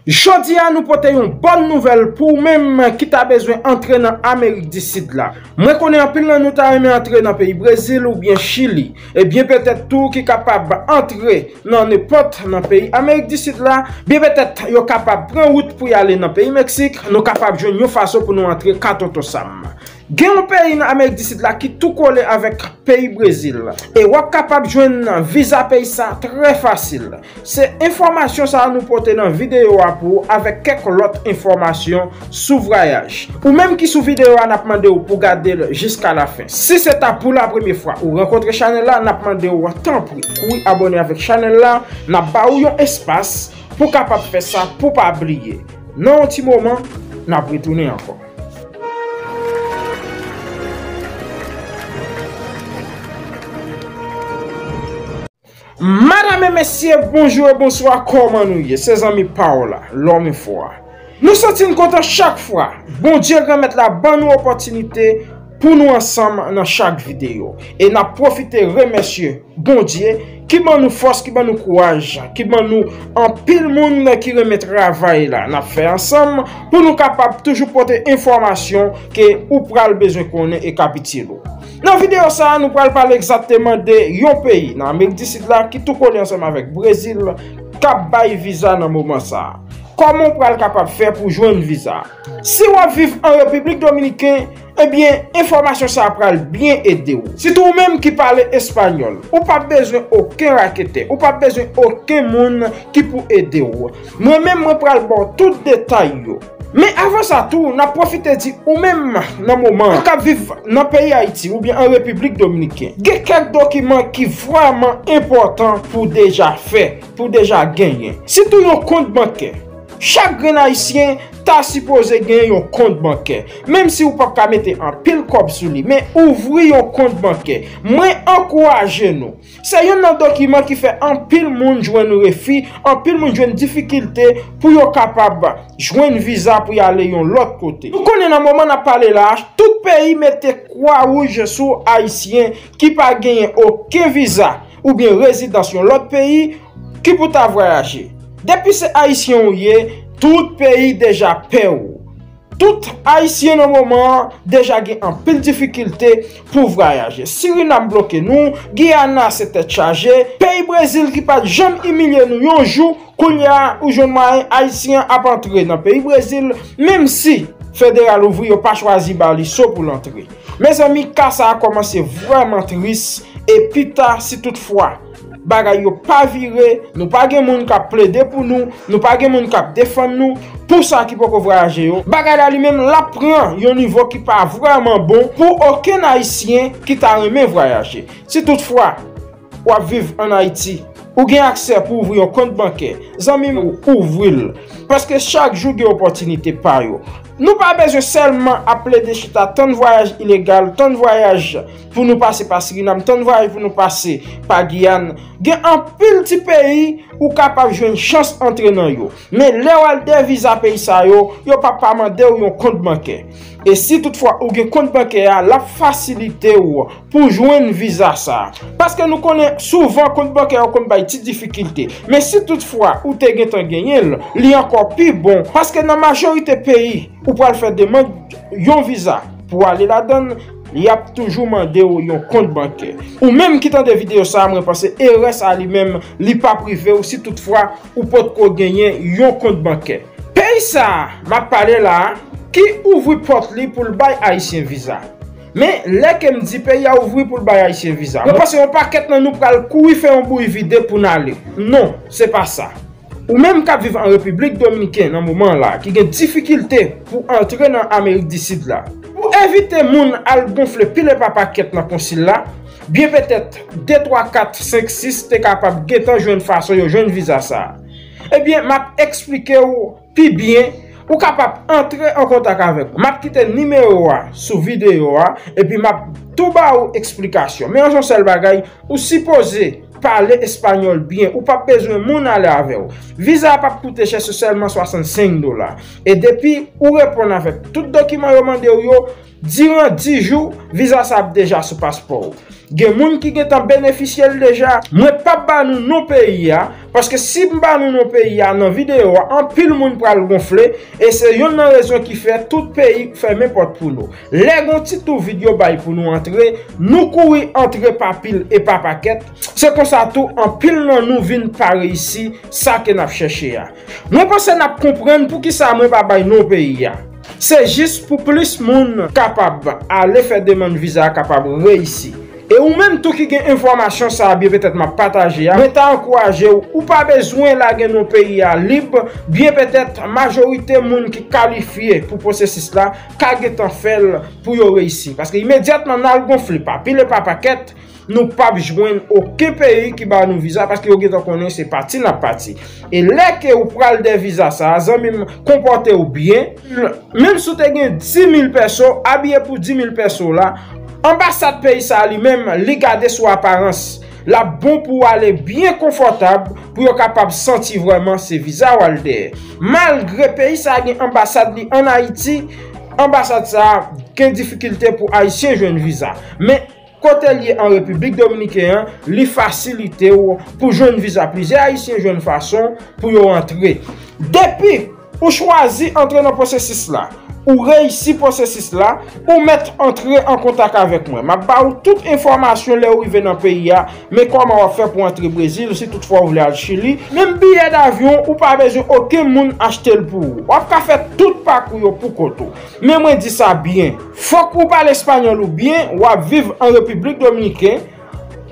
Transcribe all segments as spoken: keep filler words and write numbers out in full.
Jodi a, nou pote yon bòn nouvèl pou ou menm ki ta bezwen antre nan Amerik di Sid la. Mwen konnen anpil nan nou ta renmen antre nan peyi Brezil oubyen Chili. E byen petèt tou ki kapab antre nan nenpòt nan peyi Amerik di Sid la. Byen petèt yo kapab pran wout pou y ale nan peyi Meksik. Nou kapab jwenn yon fason pou nou antre ka tonton Sam. Gen yon peyi nan Amerik di Sid la ki tou kole avèk peyi Brezil. E w ap kapab jwenn viza peyi sa trè fasil. Se enfòmasyon sa a nou pote nan videyo a pou ou avèk kèk lòt enfòmasyon sou vwayaj. Ou menm ki sou videyo a, n ap mande w pou gade l jiska lafen. Si se ta pou la premye fwa ou rankontre chanèl la, n ap mande w tanpri kouri abòne avèk chanèl la. N ap ba ou yon espas pou w kapab fè sa pou w pa bliye. Nan yon ti moman, n ap retounen ankò. Madanm e mesye, bonjou e bonswa, kòman nou ye? Se zanmi pa w la, Lòm Enfo a. Nou santi n kontan chak fwa Bondye Granmèt la ban nou opòtinite pou nou ansanm nan chak videyo. E n ap pwofite remèsye Bondye ki ban nou fòs, ki ban nou kouraj, ki ban nou anpil moun ki renmen travay la n ap fè ansanm pou nou kapab toujou pote enfòmasyon ke ou pral bezwen konnen e k ap itil ou. Nan videyo sa a, nou pral pale egzakteman de yon peyi nan Amerik di Sid la ki tou kole ansanm avèk Brezil k ap bay viza nan moman sa a. Kòman w pral kapab fè pou jwenn viza? Si w ap viv an Repiblik Dominiken, ebyen, enfòmasyon sa a pral byen ede w. Sitou ou menm ki pale espanyòl, ou p ap bezwen okenn raketè, ou p ap bezwen okenn moun ki pou ede w. Mwen menm, mwen pral ba w tout detay yo. Men avan sa tou, n ap pwofite di ou menm nan moman an k ap viv nan peyi Ayiti oubyen an Repiblik Dominiken, gen kèk dokiman ki vrèman enpòtan pou w deja fè, pou w deja genyen. Sitou yon kont bankè. Chak grenn Ayisyen ta sipoze gen yon kont bankè. Menm si ou p ap ka mete anpil kòb sou li, men ouvri yon kont bankè. Mwen ankouraje nou. Se youn nan dokiman ki fè anpil moun jwenn refi, anpil moun jwenn difikilte pou yo kapab jwenn viza pou y ale yon lòt kote. Nou konnen nan moman n ap pale la a, tout peyi mete kwa wouj sou Ayisyen ki pa genyen okenn viza oubyen rezidans yon lòt peyi ki pou ta vwayaje. Depi se Ayisyen ou ye, tout peyi deja pè ou. Tout Ayisyen nan moman an deja gen anpil difikilte pou vwayaje. Sirinam bloke nou, Giyana se tèt chaje, peyi Brezil ki pa t janm imilye nou yon jou, kounye a ou jwenn mwayen Ayisyen an ap antre nan peyi Brezil, menm si federal ouvri yo pa chwazi ba li so pou l antre. Mezanmi, ka sa a kòmanse vrèman tris, e pita, si toutfwa bagay yo pa vire, nou pa gen moun k ap plede pou nou, nou pa gen moun k ap defann nou, pou sa ki poko vwayaje yo, bagay la li menm l ap pran yon nivo ki pa vrèman bon pou okenn Ayisyen ki ta renmen vwayaje. Si toutfwa w ap viv ann Ayiti, ou gen aksè pou ouvri yon kont bankè, zanmi m, ouvri l. Paske chak jou gen opòtinite pa yo. Nou pa bezwen sèlman ap plede chita tann vwayaj ilegal, tann vwayaj pou nou pase pa Sirinam, tann vwayaj pou nou pase pa Giyàn. Gen anpil ti peyi ou kapab jwenn chans antre nan yo. Men lè w al dè viza peyi sa yo, yo p ap pa mande w yon kont bankè. E si toutfwa ou gen kont bankè a, l ap fasilite w pou jwenn viza sa a. Paske nou konnen souvan kont bankè yo konn bay ti difikilte. Men si toutfwa ou te gentan genyen l, li ankò pi bon. Paske nan majorite peyi ou pral fè demann yon viza pou ale ladan l, y ap toujou mande w yon kont bankè. Ou menm ki tande videyo sa a, mwen panse erè sa a li menm, li p ap rive w si toutfwa ou potko genyen yon kont bankè. Peyi sa a m ap pale la a, ki ouvri pòt li pou l bay Ayisyen viza. Men, lè ke m di peyi a ouvri pou l bay Ayisyen viza, mwen panse yon pakèt nan nou pral kouri fè yon bouyi vide pou n ale. Non, se pa sa. Ou menm k ap viv an Repiblik Dominiken nan moman an la, ki gen difikilte pou antre nan Amerik di Sid la, pou evite moun al gonfle pile pa pakèt nan konsil la, byen petèt de, twa, kat, senk, sis te kapab gentan jwenn fason yo jwenn viza sa a. Ebyen, m ap eksplike w pi byen, ou kapab antre an kontak avèk mwen. M ap kite nimewo a sou videyo a, epi m ap tou ba ou eksplikasyon. Men yon sèl bagay, ou sipoze pale espanyòl byen, ou p ap bezwen moun ale avè w. Viza a p ap koute chè, se sèlman swasannsenk dola. E depi ou reponn avèk tout dokiman yo mande w yo, Diran dis jou, viza sa ap deja sou paspò w. Gen moun ki gentan benefisye l deja. Mwen p ap ba nou non peyi a, paske si m ba nou non peyi a nan videyo a, anpil moun pral gonfle, e se yonn nan rezon ki fè tout peyi fèmen pòt pou nou. Lè gon ti tou vid yo bay pou nou antre, nou kouri antre pa pil e pa pakèt, se konsa tou anpil nan nou vin pa reyisi sa ke n ap chèche a. Mwen panse n ap konprann poukisa mwen pa bay non peyi a. Se jis pou plis moun kapab ale fè demann viza a kapab reyisi. E ou menm tou ki gen enfòmasyon sa a, byen petèt m ap pataje a, mwen ta ankouraje w, ou pa bezwen lage non peyi a lib, byen petèt majorite moun ki kalifye pou pwosesis la ka gentan fè l pou yo reyisi. Paske imedyatman n al gonfle pa pil e pa pakèt, nou p ap jwenn okenn peyi ki ba nou viza, paske yo gentan konnen se pati n ap pati. E lè ke ou pral dèyè viza sa a, zanmi m, konpòte w byen. Menm si w te gen dis mil pèso, abiye pou dis mil pèso la, anbasad peyi sa a li menm, li gade sou aparans. L ap bon pou w ale byen konfòtab, pou yo kapab santi vrèman se viza w al dèyè. Malgre peyi sa a gen anbasad li ann Ayiti, anbasad sa a gen difikilte pou Ayisyen jwenn viza. Men kote l ye an Repiblik Dominiken an, li fasilite w pou jwenn viza. Plizyè Ayisyen jwenn fason pou yo antre. Depi ou chwazi antre nan pwosesis la, ou reyisi pwosesis la, ou mèt antre an kontak avèk mwen. M ap ba ou tout enfòmasyon lè ou rive nan peyi a, men kòman w ap fè pou antre Brezil, si toutfwa ou vle al Chili. Menm biyè davyon, ou pa bezwen okenn moun achte l pou ou. W ap ka fè tout pakou yo pou kont ou. Men mwen di sa byen, fòk ou pale espanyòl ou byen, w ap viv an Repiblik Dominiken,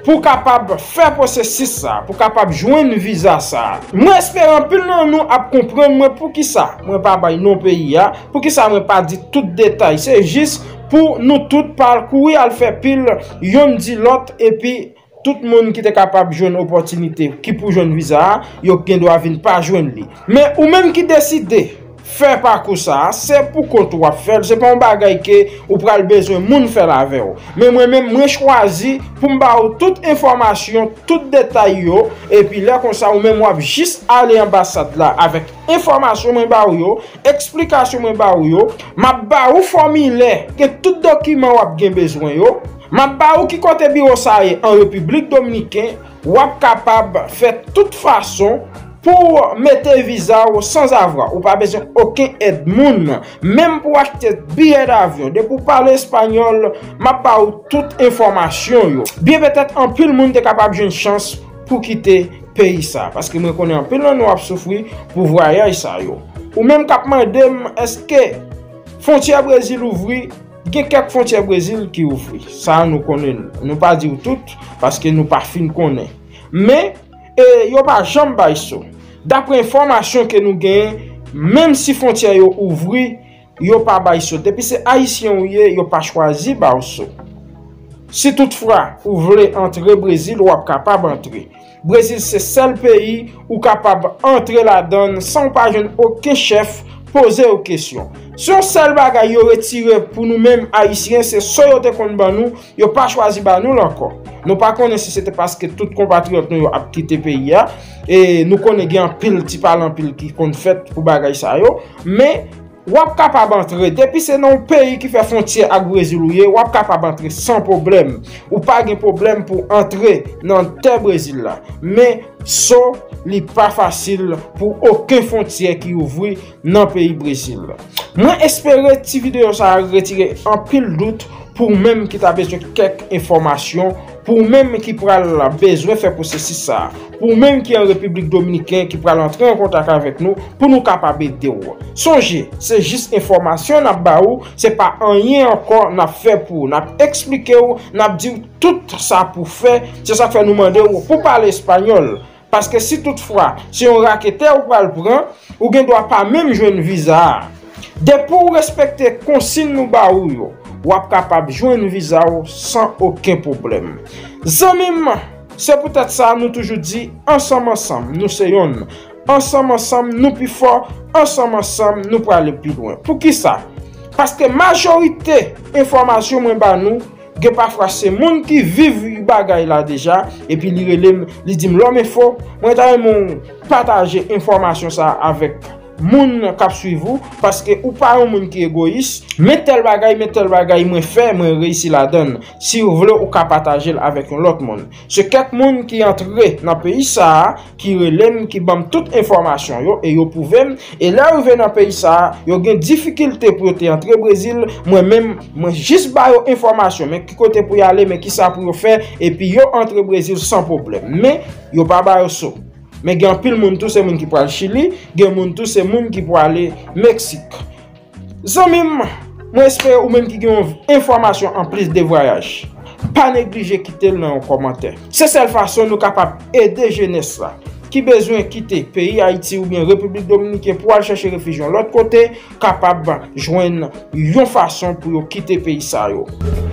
pou w kapab fè pwosesis sa, pou w kapab jwenn viza sa. Mwen espere anpil nan nou ap konprann mwen poukisa mwen pa bay non peyi a, poukisa mwen pa di tout detay. Se jis pou nou tout pa al kouri al fè pil, yonn di lòt, epi tout moun ki te kapab jwenn opòtinite ki pou jwenn viza a, yo gen dwa vin pa jwenn li. Men ou menm ki deside fè pakou sa a, se pou kont ou w ap fè l, se pa yon bagay ke ou pral bezwen moun fè l avè w. Men mwen menm, mwen chwazi pou m ba ou tout enfòmasyon, tout detay yo, epi lè konsa ou menm w ap jis ale anbasad la avèk enfòmasyon mwen ba ou yo, eksplikasyon mwen ba ou yo, m ap ba ou fòmilè, gen tout dokiman w ap gen bezwen yo, m ap ba ou ki kote biwo sa a ye an Repiblik Dominiken, w ap kapab fè tout fason pou w mete viza w sanzavwa. Ou pa bezwen okenn èd moun, menm pou w achte biyè davyon. Depi w pale espanyòl, m ap ba ou tout enfòmasyon yo. Byen petèt anpil moun te kapab jwenn chans pou kite peyi sa, paske mwen konnen anpil nan nou ap soufri pou vwayaj sa yo. Ou menm k ap mande m èske fwontyè Brezil ouvri, gen kèk fwontyè Brezil ki ouvri. Sa a nou konnen l. Nou pa di w tout, paske nou pa fin konnen. Men, e, yo pa janm bay so. Daprè enfòmasyon ke nou genyen, menm si fwontyè yo ouvri, yo pa bay so. Depi se Ayisyen ou ye, yo pa chwazi ba w so. Si toutfwa ou vle antre Brezil, w ap kapab antre. Brezil se sèl peyi ou kapab antre ladan l san w pa jwenn okenn chèf poze w kesyon. Se yon sèl bagay yo retire pou nou menm Ayisyen, se so yo te konn ban nou, yo pa chwazi ba nou l ankò. Nou pa konnen si se te paske tout konpatriyòt nou yo ap kite peyi a, e nou konnen gen anpil ti pale anpil ki konn fèt pou bagay sa yo, men w ap kapab antre. Depi se nan yon peyi ki fè fwontyè ak Brezil ou ye, w ap kapab antre san pwoblèm. Ou pa gen pwoblèm pou antre nan tè Brezil la. Men, so, li pa fasil pou okenn fwontyè ki ouvri nan peyi Brezil. Mwen espere ti videyo sa a retire anpil dout pou ou menm ki ta bezwen kèk enfòmasyon, pou ou menm ki pral bezwen fè pwosesis sa a, pou ou menm ki an Repiblik Dominiken ki pral antre an kontak avèk nou pou nou kapab ede w. Sonje, se jis enfòmasyon n ap ba ou, se pa anyen ankò n ap fè pou ou. N ap eksplike w, n ap di w tout sa pou fè. Se sa k fè nou mande w pou pale espanyòl. Paske si toutfwa se yon raketè ou pral pran, ou gen dwa pa menm jwenn viza a. Depi w respekte konsiy nou ba ou yo, w ap kapab jwenn viza w san okenn pwoblèm. Zanmi m, se poutèt sa nou toujou di, ansanm ansanm, nou se yonn. Ansanm ansanm, nou pi fò, ansanm ansanm, nou prale pi lwen. Poukisa? Paske majorite enfòmasyon mwen ba nou, gen pafwa se moun ki viv bagay la deja, epi li rele m, li di m, Lòm Enfo, mwen ta renmen w pataje enfòmasyon sa a avèk moun k ap swiv ou, paske ou pa yon moun ki egoyis, men tèl bagay, men tèl bagay mwen fè, mwen reyisi ladan l. Si w vle, ou ka pataje l avèk yon lòt moun. Se kèk moun ki antre nan peyi sa a, ki rele m, ki ban m tout enfòmasyon yo, e yo pwouve m. E lè yo rive nan peyi sa a, yo gen difikilte pou yo te antre Brezil. Mwen menm, mwen jis ba yo enfòmasyon, men ki kote pou y ale, men ki sa pou yo fè, epi yo antre Brezil san pwoblèm. Men, yo pa ba yo so. Men gen anpil moun tou, se moun ki pral Chili, gen moun tou, se moun ki pwale Meksik. Zanmi m, mwen espere ou menm ki gen yon enfòmasyon anplis de vwayaj, pa neglije kite l nan yon kòmantè. Se sèl fason nou kapab ede jenès la ki bezwen kite peyi Ayiti oubyen Repiblik Dominiken pou al chèche refij yon lòt kote, kapab jwenn yon fason pou yo kite peyi sa yo.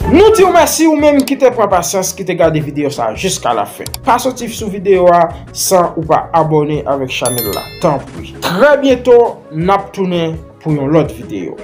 Nou di w mèsi ou menm ki te pran pasyans, ki te gade videyo sa a jiska lafen. Pa soti sou videyo a san ou pa abòne avèk chanèl la, tanpri. Trè byento, n ap tounen pou yon lòt videyo.